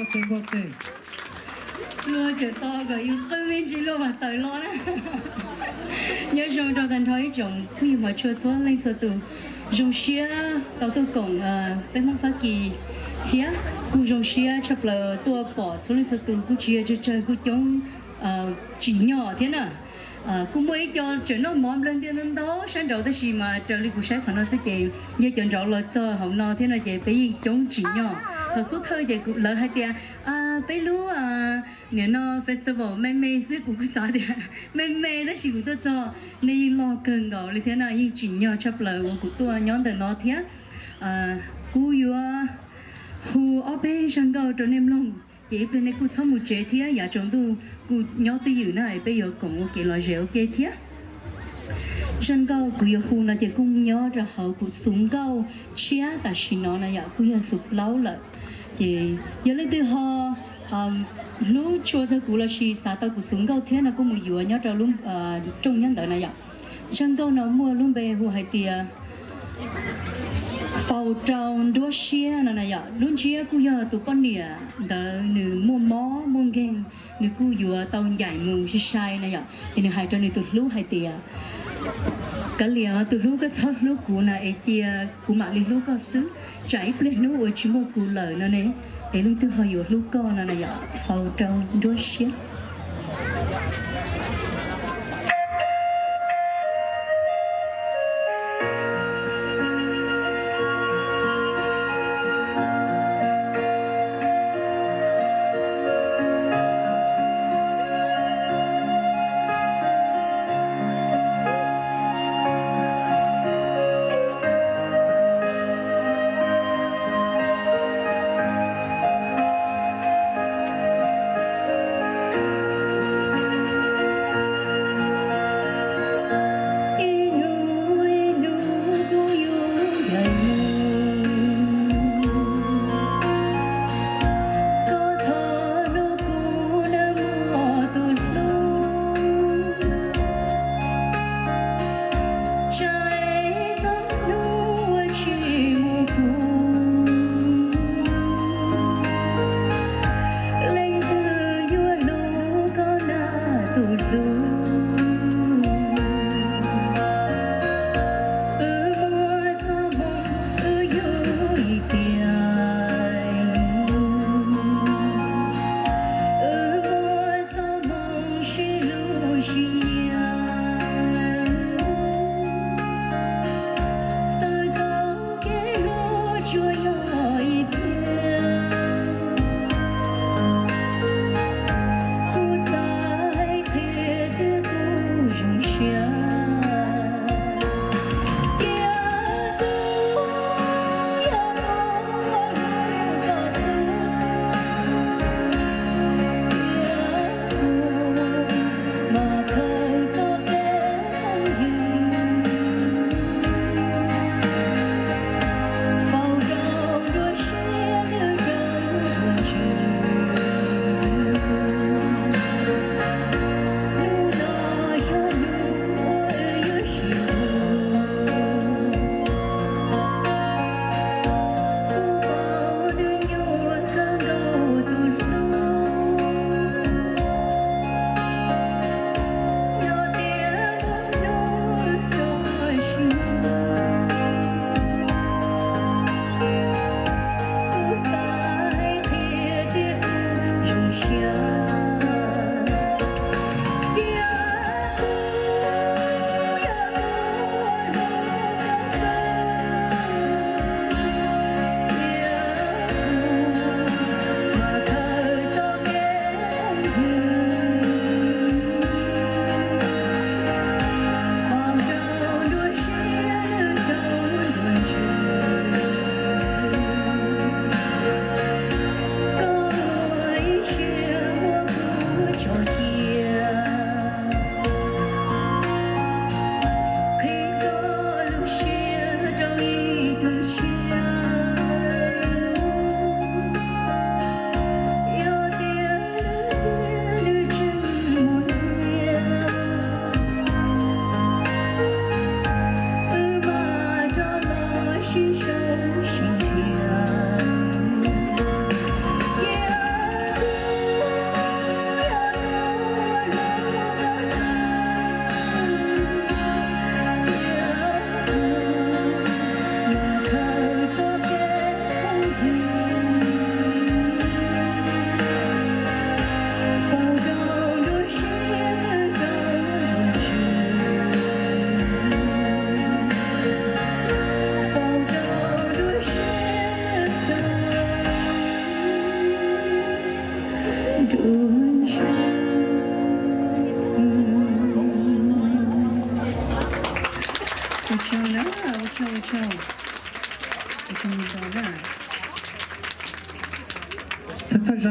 Luag tseem tos kom yus qw me ntsis luag mam tawm los na. Nyob zoo rau tag nrho ib tsoom phooj ywg hmov tshua txhua leej txhua tus. Zoo siab tau tuaj koom peb Hmoob Fab Kis thiab kuj zoo siab tshaj plaws tuaj pom txhua leej txhua tus kuj tsis yog tsawg tsawg, kuj coob tsim nyog thiab na. Kuj muaj ib co tseem noj mov nplawg ntiaj ntau ntau sab nraud tab sis mas raws li kuv saib qhov no xwb ces yog cov nraud los txog hauv no thiab no ces peb yeej coob tsim nyog. Thaum xub thawj ces kuv lawv hais tias peb lub nim no festival me me xwb, kuv kuj xav tias me me tab sis kuv tuaj txog nej yeej loj kawg nkaus li thiab no, yeej tsim nyog tshaj plaws uas kuv tuaj nyob ntawm no thiab. Kuv yuav hu ob peb zaj nkauj rau nej mloog, ces ib pliag nej kuj txhob mus tsev thiab yav tsaus ntuj kuj nyob twj ywm na, peb yuav koom ua kev lom zem ua ke thiab. Zaj nkauj kuv yuav hu no ces kuj nyob rau hauv kuv xov nkauj tshiab tam sim no na yom, kuj yog xov plaub lawm. Ces yog leej twg ho hlub tshua txog kuv lossis xav tau kuv xov nkauj thiab no kuj mus yuav nyob rau lub rooj nyob ntawd na yom. Zaj nkauj no muaj lub npe hu hais tias faus rau nruab siab no na yom. Lub ntsiab kuj yog tus poj niam ntawd nws muaj mob muaj nkeeg, nws kuj yuav tau ncaim mus sai sai na yom, ces nws hais rau nws tus hlub hais tias kav liam tus hlub, koj txhob hlub kuv na es cia kuv mam li hlub koj xwb, tsam ib pliag hnub uas tsis muaj kuv lawm no ne, es leej twg ho yuav hlub koj no na yom. Faus rau nruab siab. Thawj thawj zaug